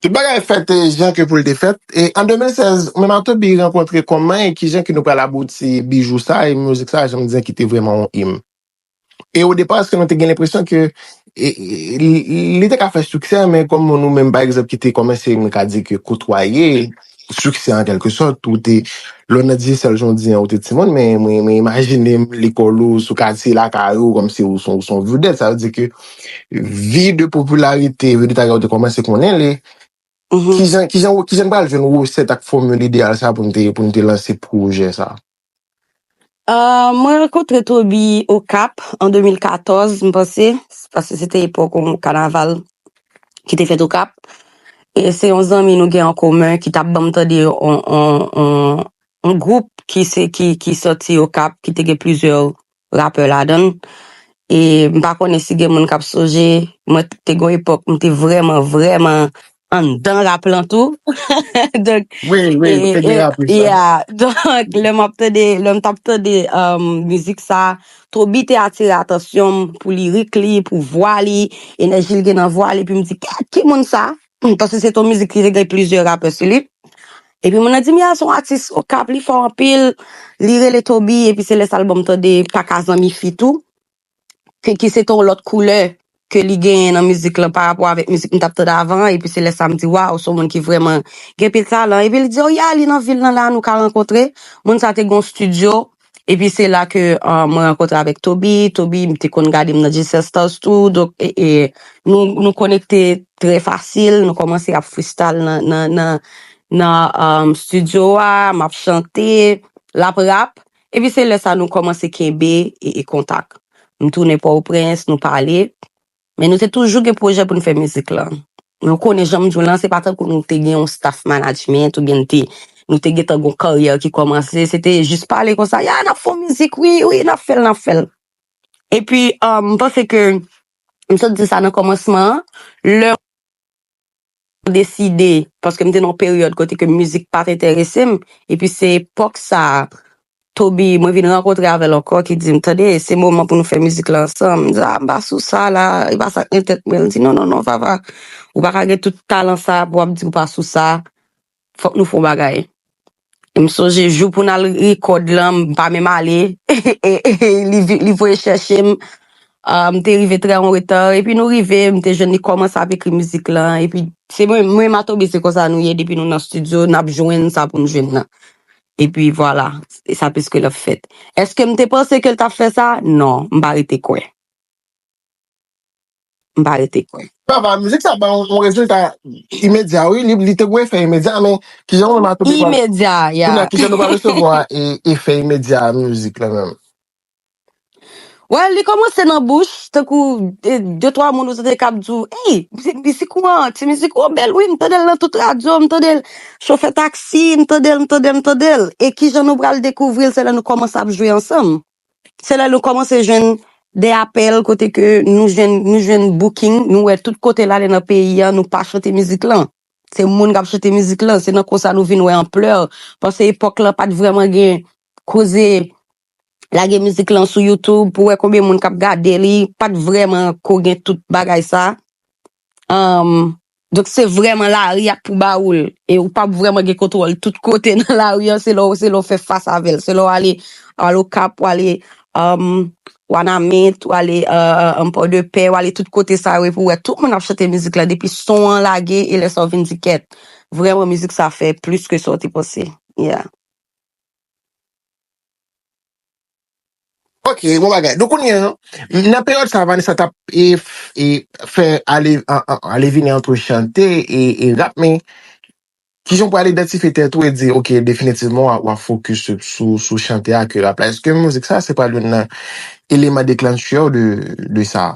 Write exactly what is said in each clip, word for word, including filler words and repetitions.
Tout bagay fèt, eh, jan ke pou l te fèt. E an de mil sèz, ou menm ak Toby rankontre kòman e kijan ke nou pral abouti Bijou sa e mizik sa, jan m di an, ki te vrèman yon im. E o depa, èske nou te gen lenpresyon ke, e, e, li, li te ka fè siksè, men kòm nou menm, pa egzanp, ki te kòmanse, mwen ka di ke kotwaye siksè an kèlke sòt, ou te, lè w nan Digicel, jan w di an, ou te timoun, men mwen, mwen imajine m lekòl ou, sou katye lakay ou, kòmsi ou se yon, ou se yon vedèt, sa vle di ke vi de popilarite, vedetari a ou te kòmanse konnen li. Kijan, kijan, kijan n pral jwenn resèt ak fòmil ideyal sa pou n te, pou n te lanse pwojè sa? Euh, mwen rankontre Toby Okap an de mil katòz, m panse, paske se te epòk yon kanaval ki te fèt Okap. E se yon zanmi nou gen an komen ki t ap ban m tande yon, yon, yon, yon gwoup ki se, ki, ki sòti Okap, ki te gen plizyè rapè ladan l. E m pa konnen si gen moun k ap sonje, mwen te gen yon epòk, m te vrèman, vrèman anndan rap lan tou. Donk, Wi, wi, ou te gen rapè sa. Yeah. Donk, lè m ap tande, lè m t ap tande um, mizik sa, Toby te atire atansyon m pou lirik li, pou vwa li, enèji l gen nan vwa li, epi m di, "Kèt, ki moun sa?" Paske se te yon mizik ki te gen plizyè rapè sou li. Epi moun nan di m, "Ya, se yon atis Okap, li fò anpil, li rele Toby," epi se lè sa l ban m tande Kaka Zanmi Fi tou, ke, ki se te yon lòt koulè ke li genyen nan mizik lan pa rapò avèk mizik m t ap tande avan an, epi se lè sa m di, "Waw, se yon moun ki vrèman gen pil talan." Epi li di, "Oh, ya, li nan vil lan la, nou ka rankontre." Moun sa te gen yon estidyo, epi se la ke uh, mwen rankontre avèk Toby. Toby, m te konn gade m nan Digicel Stars tou, donk e, e, nou, nou konekte trè fasil, nou kòmanse ap freestyle nan, nan, nan, nan um, estidyo a, m ap chante, l ap rap. Epi se lè sa nou kòmanse kenbe e, e kontak. M tounen Pòtoprens, nou pale. Men nou te toujou gen pwojè pou n fè mizik lan. Men w konnen, jan m di w lan, se pa tankou nou te gen yon staff management oubyen nou te, nou te gentan gen yon karyè ki kòmanse. Se te jis pale konsa, "Ya, n ap fè yon mizik, wi, wi, n ap fè l, n ap fè l." Epi, um, m panse ke, m sot di sa nan kòmansman an, lè deside, paske m te nan yon peryòd kote ke mizik pa t enterese m, epi se epòk sa a, Toby, mwen vin rankontre avè l ankò, ki di m, "Tande, se moman pou nou fè mizik la ansanm." M di, "A, m pa sou sa la, e pa sa k nan tèt mwen." L di, "Non, non, non, Vava, ou pa ka gen tout talan sa a pou w ap di ou pa sou sa, fòk nou fè yon bagay." M sonje jou pou n al rekòd lan, m pa menm ale. E, e, e, li, vi- li voye chèche m. Ah, m te rive trè an reta. Epi nou rive, m te jwenn li kòmanse ap ekri mizik lan. Epi se mwen, mwen, Matobe, se konsa nou ye. Depi nou nan estidyo, n ap jwenn sa pou n jwenn nan. Epi vwala, e sa pliske l ap fèt. Èske m te panse ke l t ap fè sa? Non, m pa rete kwè. M pa rete kwè. Papa, mizik sa ba yon, yon rezilta imedya, wi. Li, li te gwe efè imedya, men kijan ou menm a tou pral, Imedya, ya. Kounye a, kijan nou pral resevwa e, efè imedya a mizik la menm? Well, li kòmanse nan bouch, tankou e, de twa moun ou tande k ap di w, "Ey, mizik, mizik ou an, ti mizik ou an bèl, wi, m tande l nan tout radyo, m tande l chofè taksi, m tande l, m tande l, m tande l." E kijan nou pral dekouvri l, se lè nou kòmanse ap jwe ansanm. Se lè nou kòmanse jwenn de apèl kote ke nou jwenn, nou jwenn booking, nou wè tout kote l ale nan peyi a, nou pa chante mizik lan. Se moun k ap chante mizik lan, se nan konsa nou vin wè anplè. Paske epòk lan pa t vrèman gen koze lage mizik lan sou YouTube pou wè konbyen moun k ap gade li, pa t vrèman ko gen tout bagay sa. Um, donk se vrèman lari a k pou ba ou l. E ou p ap vrèman gen kontwòl tout kote nan lari an, se lè w, se lè w fè fas avè l. Se lè w ale, ale Okap, w ale um, Wanament, w ale uh, um, Pòdepè, w ale tout kote sa yo, epi w wè tout moun ap chante mizik la depi son an lage, e lè sa w vin di kèt. Vrèman, mizik sa fè plis ke sa w te panse. Yeah. Ok, bon bagay. Donk, kounye a, nan peryòd sa, Vanessa t ap e, f- e fè ale, an- an- ale vini ant chante e, e rap, men kijan w pral idantifye tèt ou e di, ok, definitivman, w a, w a fokis sou, sou, sou chante a ke rap la? Èske mizik sa, se pral youn nan eleman deklanchè de, de sa?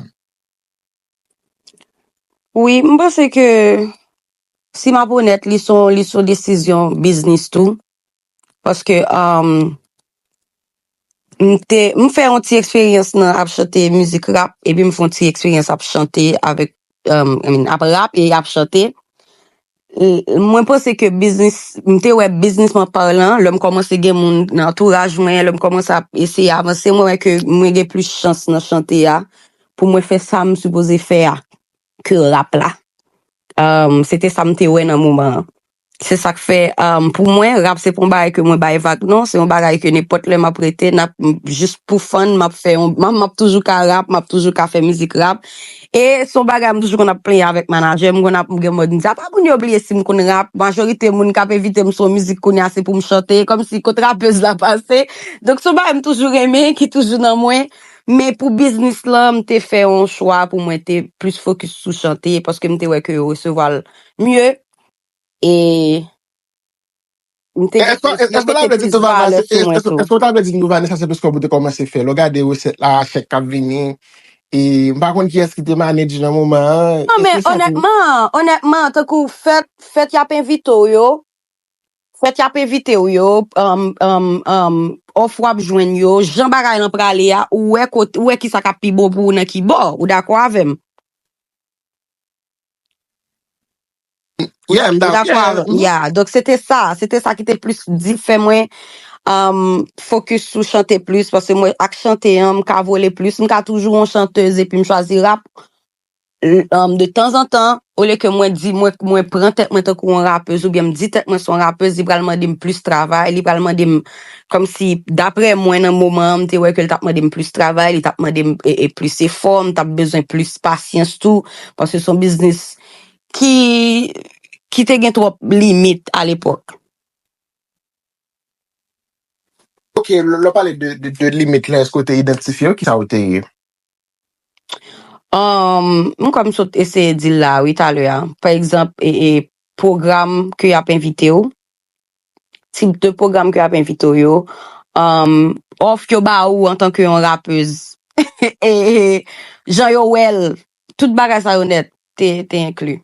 Wi, m panse ke si m ap onèt, li se yon, li se yon desizyon biznis tou. Paske um, m te, m fè yon ti eksperyans nan ap chante mizik rap, epi m fè yon ti eksperyans ap chante avèk, um, I mean, ap rap e ap chante. E mwen panse ke biznis, m te wè biznisman palan, lè m kòmanse gen moun nan antouraj mwen, lè m kòmanse ap eseye avanse, mwen wè ke mwen gen plis chans nan chante a pou mwen fè sa m sipoze fè a ke rap la. Um, se te sa m te wè nan moman an. Se sa k fè, um, pou mwen, rap se pa yon bagay ke mwen bay vag, non. Se yon bagay ke nenpòt lè m ap rete, n ap, jis pou fun, m ap fè yon, m ap, m ap toujou ka rap, m ap toujou ka fè mizik rap. E se yon bagay m toujou konn ap plenyen avèk manajè m, konn ap gen mòd m di, apa moun yo bliye si m konn rap? Majorite moun k ap envite m sou yon mizik kounye a, se pou m chante, kòmsi kot rapèz la pase. Donk, se yon bagay m toujou renmen, ki toujou nan mwen. Men pou biznis lan, m te fè yon chwa pou mwen te plis fokis sou chante, paske m te wè ke yo resevwa l mye. E m te, mwen te mete plis valè sou mwen tou. Èske w ta vle di nou Vanessa se plis kòb ou te kòmanse fè? Lè w gade resèt la, chèk k ap vini, e m pa konn kiyès ki te manage nan moman an. Non, men onètman, onètman, tankou fèt, fèt y ap envite w yo, fèt y ap envite w yo, um, um, um, òf w ap jwenn yo, jan bagay lan prale a, ou wè kote, ou wè kisa k ap pi bon pou ou nan ki bò, ou dakò avè m? Yeah, m dakò. Yeah, yeah. Donk, se te sa, se te sa ki te plis di, fè mwen, um, fokis sou chante plis, paske mwen, ak chante an, m ka vole plis, m ka toujou yon chantèz epi m chwazi rap. Um, de tanzantan, olye ke mwen di, mwen, mwen pran tèt mwen tankou yon rapèz, oubyen m di tèt mwen se yon rapèz, li pral mande m plis travay, li pral mande m, kòmsi, daprè mwen, nan moman an, m te wè ke l t ap mande m plis travay, li t ap mande m, e, e, plis efò, m t ap bezwen plis pasyans tou, paske se yon biznis ki, ki te gen twòp limit alepòk. Ok, lè, lè w pale de, de, de limit la, èske w te idantifye yo? Kisa w te ye? Um, m kwè m sot eseye di l la, wi, talè a. Pa egzanp, e, e, pwogram ke y ap envite w, tip de pwogram ke y ap envite w yo, um, òf yo ba ou antanke yon rapèz, e, e, jan yo wè l, tout bagay sa yo nèt te, te enkli.